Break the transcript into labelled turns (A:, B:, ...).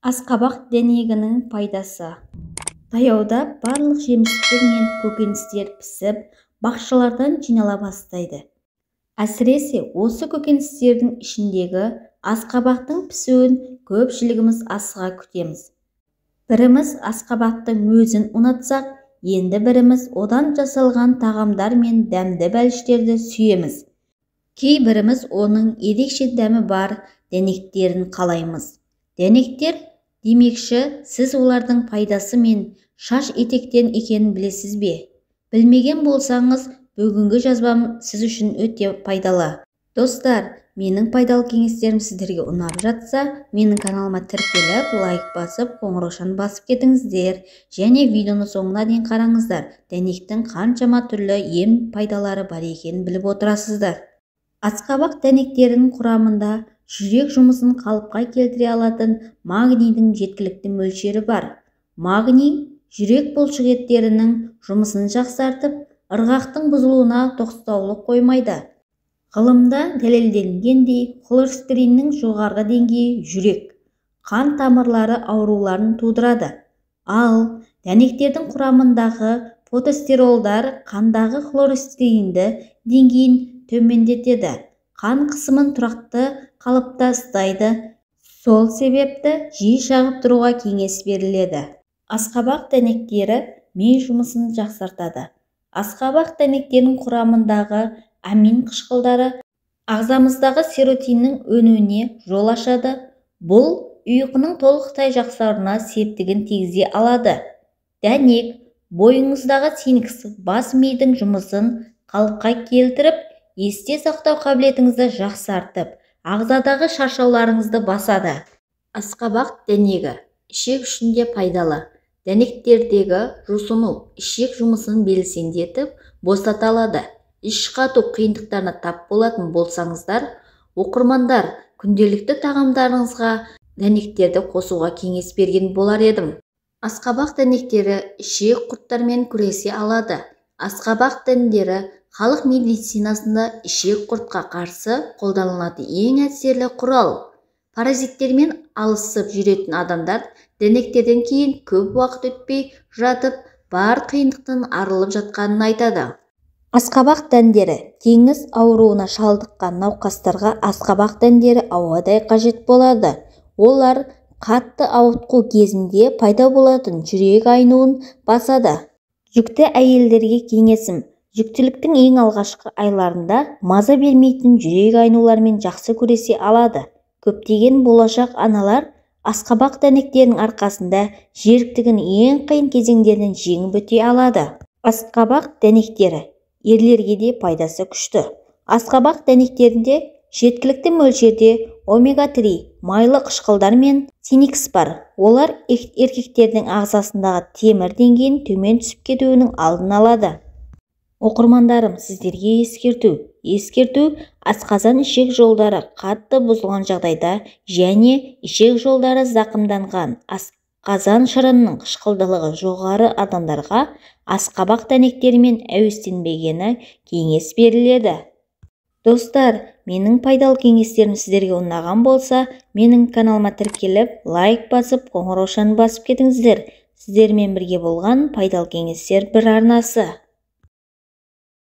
A: Асқабақ дәнегінің пайдасы. Таяуда барлық жемістер мен көкөністер пісіп, бақшалардан жинала бастайды. Әсіресе осы көкөністердің ішіндегі асқабақтың пісуін көпшілігіміз асыға күтеміз. Біріміз асқабақтың өзін ұнатсақ, енді біріміз одан жасалған тағамдар мен дәмді бәліштерді сүйеміз. Кейбіріміз оның ерекше дәмі бар дәнектерін қалаймыз. Дәнектер демекші, сіз олардың пайдасы мен шаш етектен екенін білесіз бе? Білмеген болсаңыз, бүгінгі жазбам сіз үшін өте пайдалы. Достар, менің пайдалы кеңестерім сіздерге ұнап жатса, менің каналыма тіркеліп, лайк басып, қоңыраушаны басып кетіңіздер. Және видеоны соңына дейін қараңыздар. Дәнектің қаншама түрлі ем пайдалары бар екенін біліп отырасыздар. Асқабақ дәнектерінің құрамында жүрек жұмысын қалыпқа келтіре алатын магнийдің жеткілікті мөлшері бар. Магний жүрек бұлшықеттерінің жұмысын жақсартып, ырғақтың бұзылуына тоқтаулық қоймайды. Ғылымда дәлелденгендей, холестериннің жоғарғы деңгейі жүрек, қан тамырлары ауруларын тудырады. Ал дәнектердің құрамындағы фитостеролдар қандағы холестеринді деңгейін төмендетеді, қан қысымын тұрақты қалыпта ұстайды. Сол себепті жиі шағып тұруға кеңес беріледі. Асқабақ дәнектері ми жұмысын жақсартады. Асқабақ дәнектерінің құрамындағы амин қышқылдары ағзамыздағы серотиннің өнуіне жол ашады. Бұл ұйқының толықтай жақсаруына септігін тигізе алады. Дәнек бойыңыздағы цинк бас мидың жұмысын қалыпқа келтіріп, есте сақтау қабілетіңізді жақсартып, ағзадағы шаршауларыңызды басады. Асқабақ дәнегі ішек үшін де пайдалы. Дәнектердегі жусыну ішек жұмысын белсендетіп, босата алады. Іш қату қиындықтарына тап болатын болсаңыздар, оқырмандар, күнделікті тағамдарыңызға дәнектерді қосуға кеңес берген болар едім. Асқабақ дәнектері ішек құрттармен күресе алады. Асқабақ дәндері халық медицинасында ішек құртқа қарсы қолданылатын ең әсерлі құрал. Паразиттермен алысып жүретін адамдар дәнектерден кейін көп уақыт өтпей жатып, бар қиындықтан арылып жатқанын айтады. Асқабақ дәндері теңіз ауруына шалдыққан науқастарға асқабақ дәндері ауадай қажет болады. Олар қатты ауытқу кезінде пайда болатын жүрек айнуын басады. Жүкті әйелдерге кеңесім: жүктіліктің ең алғашқы айларында маза бермейтін жүрек айнулармен жақсы күресе алады. Көптеген болашақ аналар асқабақ дәнектерінің арқасында жеріктігін ең қиын кезеңдерінен жеңіп өте алады. Асқабақ дәнектері ерлерге де пайдасы күшті. Асқабақ дәнектерінде жеткілікті мөлшерде омега-3 майлы қышқылдар мен цинк бар. Олар еркектердің ағзасындағы темір деңгейін төмен түсіп кетуінің алдын алады. Оқырмандарым, сіздерге ескерту. Ескерту: асқазан ішек жолдары қатты бұзылған жағдайда және ішек жолдары зақымданған асқазан шырынының қышқылдылығы жоғары адамдарға асқабақ дәнектерімен әуестенбегені кеңес беріледі. Достар, менің пайдалы кеңестерім сіздерге ұнаған болса, менің каналыма тіркеліп, лайк басып, қоңыраушаны басып кетіңіздер. Сіздермен бірге болған пайдалы кеңестер бір арнасы.